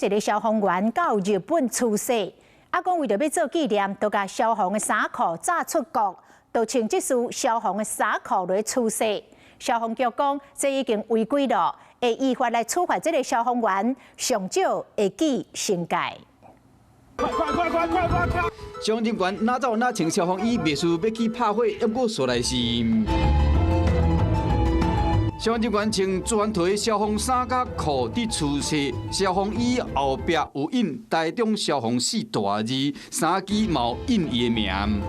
一个消防員到日本辭世，啊，講為著欲做紀念，就共消防的衫褲紮出國，就穿這束消防的衫褲來辭世。消防局講，這已經違規了，會依法來處罰這个消防員，上少會記訓誡。快快快快快快快！消防人員哪走哪穿消防衣，袂輸欲去拍火，毋過煞來是。消防人員穿全套消防衫佮褲佇辭世，消防衣後壁有印台中消防四大字，衫機嘛有印伊的名。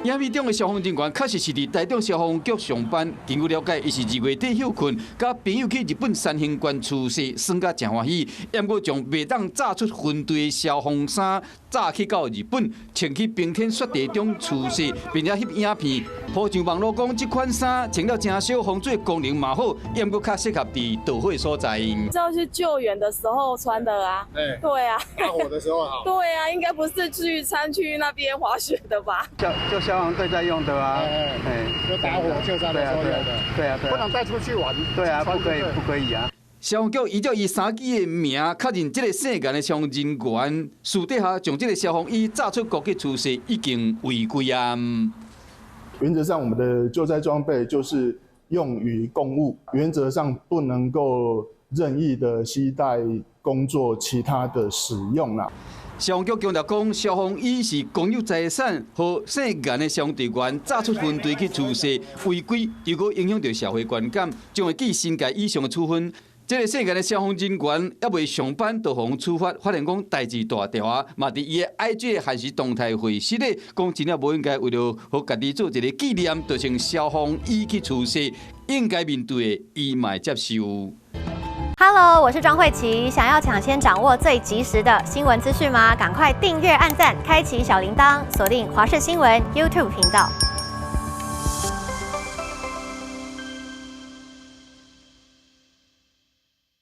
影片中的消防人員確實是佇台中消防局上班。根據了解，伊是2月底休睏，佮朋友去日本山形縣辭世，耍甲誠歡喜。毋過將袂當紮出分隊的消防衫紮去到日本，穿去冰天雪地中辭世，並且翕影片，鋪上網路講，這款衫穿了誠少，防水功能嘛好，毋過較適合佇導火所在。這是救援的時候穿的啊。對啊。打火的時候啊。對啊，應該不是去山區那邊滑雪的吧？就消防隊在用的啊，哎，就打火救災的時候用的。對啊，不能帶出去玩。對啊，不可以，不可以啊。消防局依照伊衫機的名確認，這个姓顏的消防人員私底下將這个消防衣紮出國去辭世，已經違規啊。原則上，我們的救災裝備就是用於公務，原則上不能夠任意的攜帶工作其他的使用啦。消防局強調講，消防衣是公有財產，予姓顏的消防隊員紮出分隊去辭世，違規，如果影響著社會觀感，將會記訓誡以上的處分。這个姓顏的消防人員猶未上班就予人處罰，發現講代誌大條啊！嘛佇伊的 IG 的限時動態回釋咧，講真正無應該為著予家己做一个紀念，就穿消防衣去辭世，應該面對的，伊嘛會接受。 Hello，我是莊慧琪。想要搶先掌握最及時的新聞資訊嗎？趕快訂閱、按讚、開啟小鈴鐺，鎖定華視新聞 YouTube 頻道。